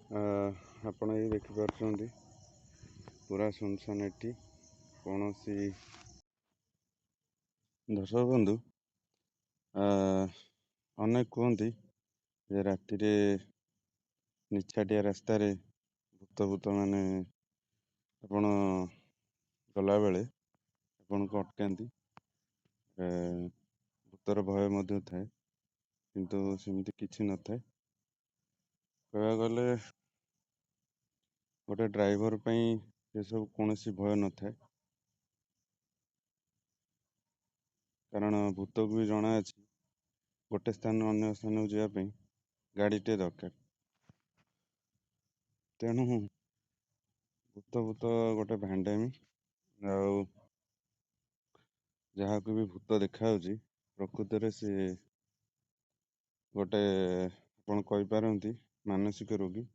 ଆପଣ ଏଇ ଦେଖିପାରୁଛନ୍ତି, ପୁରା ସୁନସାନ ଏଠି କୌଣସି। ଦର୍ଶକ ବନ୍ଧୁ, ଅନେକ କୁହନ୍ତି ଯେ ରାତିରେ ନିଛାଟିଆ ରାସ୍ତାରେ ଭୂତ ଭୂତ ମାନେ ଆପଣ ଗଲାବେଳେ ଆପଣଙ୍କୁ ଅଟକାନ୍ତି, ଭୂତର ଭୟ ମଧ୍ୟ ଥାଏ। କିନ୍ତୁ ସେମିତି କିଛି ନଥାଏ। କହିବାକୁ ଗଲେ ଗୋଟେ ଡ୍ରାଇଭର ପାଇଁ ଏସବୁ କୌଣସି ଭୟ ନଥାଏ, କାରଣ ଭୂତକୁ ବି ଜଣାଅଛି ଗୋଟେ ସ୍ଥାନରୁ ଅନ୍ୟ ସ୍ଥାନକୁ ଯିବା ପାଇଁ ଗାଡ଼ିଟେ ଦରକାର। ତେଣୁ ଭୂତ ଭୂତ ଗୋଟେ ଭାଣ୍ଡାମି, ଆଉ ଯାହାକୁ ବି ଭୂତ ଦେଖାଯାଉଛି ପ୍ରକୃତରେ ସେ ଗୋଟେ, ଆପଣ କହିପାରନ୍ତି, ମାନସିକ ରୋଗୀ।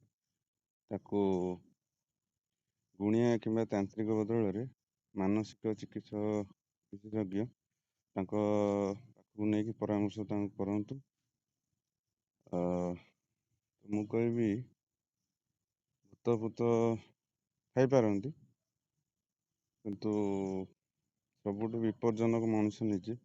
ତାକୁ ଗୁଣିଆ କିମ୍ବା ତାନ୍ତ୍ରିକ ବଦଳରେ ମାନସିକ ଚିକିତ୍ସା ବିଶେଷଜ୍ଞ ତାଙ୍କ ପାଖକୁ ନେଇକି ପରାମର୍ଶ ତାଙ୍କୁ କରନ୍ତୁ। ମୁଁ କହିବି ଭୂତ ଭୂତ ଥାଇପାରନ୍ତି, କିନ୍ତୁ ସବୁଠୁ ବିପଜ୍ଜନକ ମଣିଷ ନିଜେ।